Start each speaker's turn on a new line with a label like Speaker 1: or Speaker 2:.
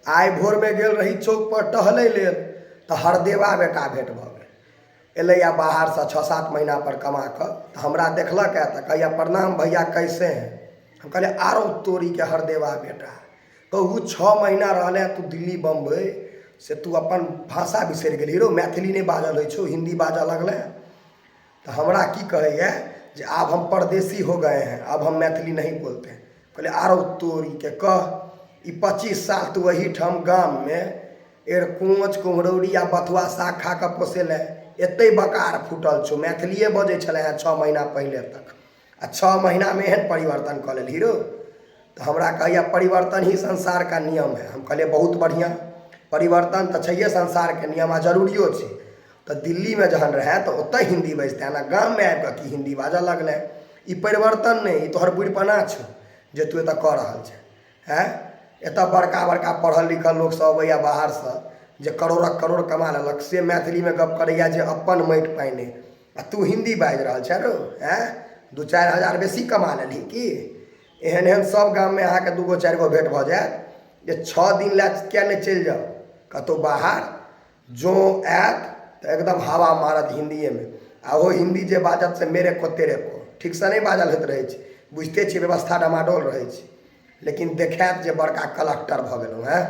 Speaker 1: आइ भोरमे गेल रही चौकपर टहलै लेल तऽ हरदेवा बेटा भेँट भऽ गेल। एलैए बाहरसँ 6-7 महीनापर कमा कऽ, तऽ हमरा देखलक तऽ कहैए प्रणाम भैया कैसे हैं। हम कहलियै आरो तोरीके हरदेवा बेटा, कहू 6 महीना रहले तू दिल्ली बम्बई से तू अपन भाषा बिसरि गेलही रौ, मैथिली नहि बाजल होइ छौ, हिन्दी बाजऽ लगले। तऽ हमरा की कहैए जे आब हम परदेसी हो गए हैं, अब हम मैथिली नहीं बोलते हैं। कहलियै आरो तोरीके कह, ई 25 साल तू एहिठाम गाममे एरकोँच कुम्हरौरी आ बथुआ साग खा कऽ पोसेलए, एतहि बकार फूटल छौ, मैथिलिए बजै छलै हेँ 6 महीना पहिले तक, आ 6 महीनामे एहन परिवर्तन कऽ लेलही रौ। तऽ हमरा कहैए परिवर्तन ही संसार का नियम है। हम कहलियै बहुत बढ़िआँ, परिवर्तन तऽ छैहे संसारके नियम आ जरूरियो छै। तऽ दिल्लीमे जहन रहए तऽ ओतऽ हिन्दी बाजितै ने, गाममे आबि कऽ की हिन्दी बाजऽ लगलै? ई परिवर्तन नहि, ई तोहर बुढ़िपना छौ जे तू एतऽ कऽ रहल छेँ। आँय, एतऽ बड़का बड़का पढ़ल लिखल लोकसभ अबैए बाहरसँ जे करोड़क करोड़ कमा लेलक, से मैथिलीमे गप्प करैए जे अपन माटि पानि अइ, आ तू हिन्दी बाजि रहल छेँ रौ। आँय, 2-4 हजार बेसी कमा लेलही की? एहन एहन सभ गाममे अहाँके 2 गो 4 गो भेँट भऽ जायत जे 6 दिन लए किए नहि चलि जाउ कतहु बाहर, जँ आयत तऽ एकदम हवा मारत हिन्दिएमे, आ ओहो हिन्दी जे बाजत से मेरे को तेरे को ठीकसँ नहि बाजल होइत रहै छै, बुझिते छियै व्यवस्था डमाडोल रहै छै, लेकिन देखायत जे बड़का कलक्टर भऽ गेलहुँ हेँ।